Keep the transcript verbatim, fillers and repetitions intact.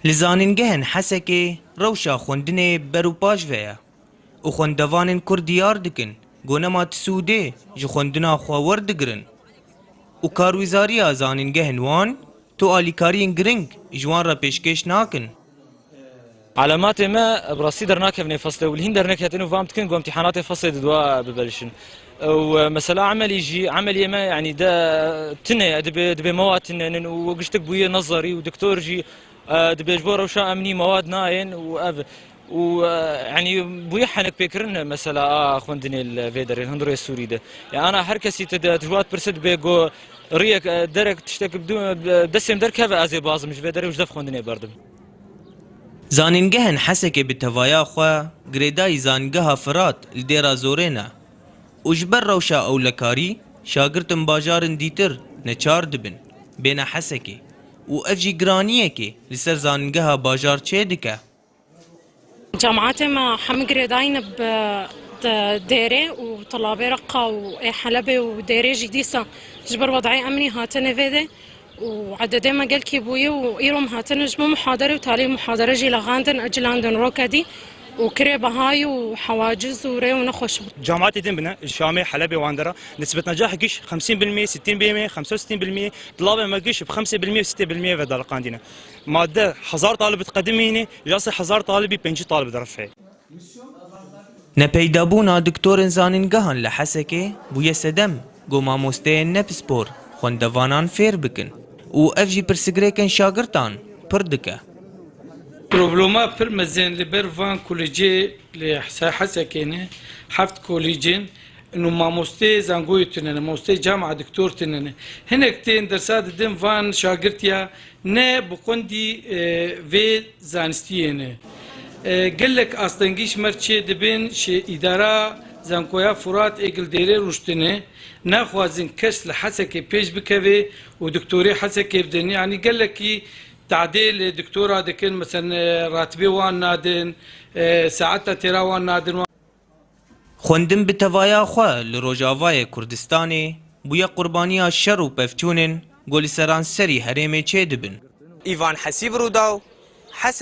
Li zanîngehên Hesekê rewşa xwendinê ber û paş ve ye û xwendevanên Kurd diyar dikin ku nema ti sûdê ji xwendina xwe werdigirin û karwîzariya zanîngehên wan tu alîkariyên giring ji wan re pêşkêş nakin. Elematê me bi rastî dernakevin ê feslê û li hîn derneketin û vam dikin ku emtîhanatê feslê di dua bibelişin. Û, e, mesela emelî jî, emeliyê me, yanî de tune, dibê, dibê mewad tunenin û giştik bûye nezerî û doktor jî, e, dibê ji bo rewşa emnî mewad nayên û ev, û, e, yanî bûye henek pêkirin mesela a xwendinê li vê derê, li hundirê Sûrî de. Ya ana her kesî tu de, tu ji wan pirse dibê ku riyek, e, derek tiştek bi dû-, bi destê min derkeve ez ê bazim ji vê derê û ji dev xwendinê berdim. Zanîngehên Hesekê bi tevaya xwe girêdayî zanîngeha Firat li Dêra Zorê ne û ji ber rewşa ewlekarî şagirtin bajarin dîtir neçar dibin bêne Hesekê û ev jî giraniyekê li ser zanîngeha bajar çêdike. Cemaetê me hemî girêdayî ne bi Dêrê û Telabê Reqa û ê Helebê û Dêrê jî dîsa ji ber wedayê emnî hatine vê de û ededê me gelkî bûye û îro em hatine ji bo muhadere û talî muhadere jî lexandin, ecilandin rokedî û kirê bihayî û hewaciz û rê û nexweş bû. Cemaetê din bine, Şamê, Helebê, Wandera, nisbet necah giş xemsîn bilmî, sîttîn bilmî, xemse û sîttîn bilmî, dilabê me giş bi xemsê bilmî û sîttê bilmî ve daliqandîne. Ma de hezar talib diqedimîne, ji asê hezar talibî pêncî talib dirifê. Nepeydabûna doktorên zanîngehan li Hesekê bûye sedem ku mamosteyên nepispor xwendevanan fêr bikin û ev jî pirsigirêkên şagirtan pir dike. Problema pir mezin li ber van kulîcê li Hese-, Hesekê ne, heft kulîcên, û mamosteyê zangoyê tune ne, mamosteyê cama doktor tune ne. Hinek tên dersa didin van şagirt ya ne bi qundî, e, vê zanistiyê ne. E, gelek astengî ji me re çê dibin, ji îdara zankoya Furat ê gil Dêrê rûştine, naxwazin kes li Hesekê pêş bikeve û doktorê Hesekê bidin. Yanî gelekî tadê li doktora dikin, meselen, e, ratibê wan nadin, e, saeta têra wan nadin. Xwendin bi tevaya xwe li Rojavayê Kurdistanê bûye qurbaniya şer û pevçûnên ku li seranserî herêmê çêdibin. Îvan Hesîb, Rûdaw, Hesek.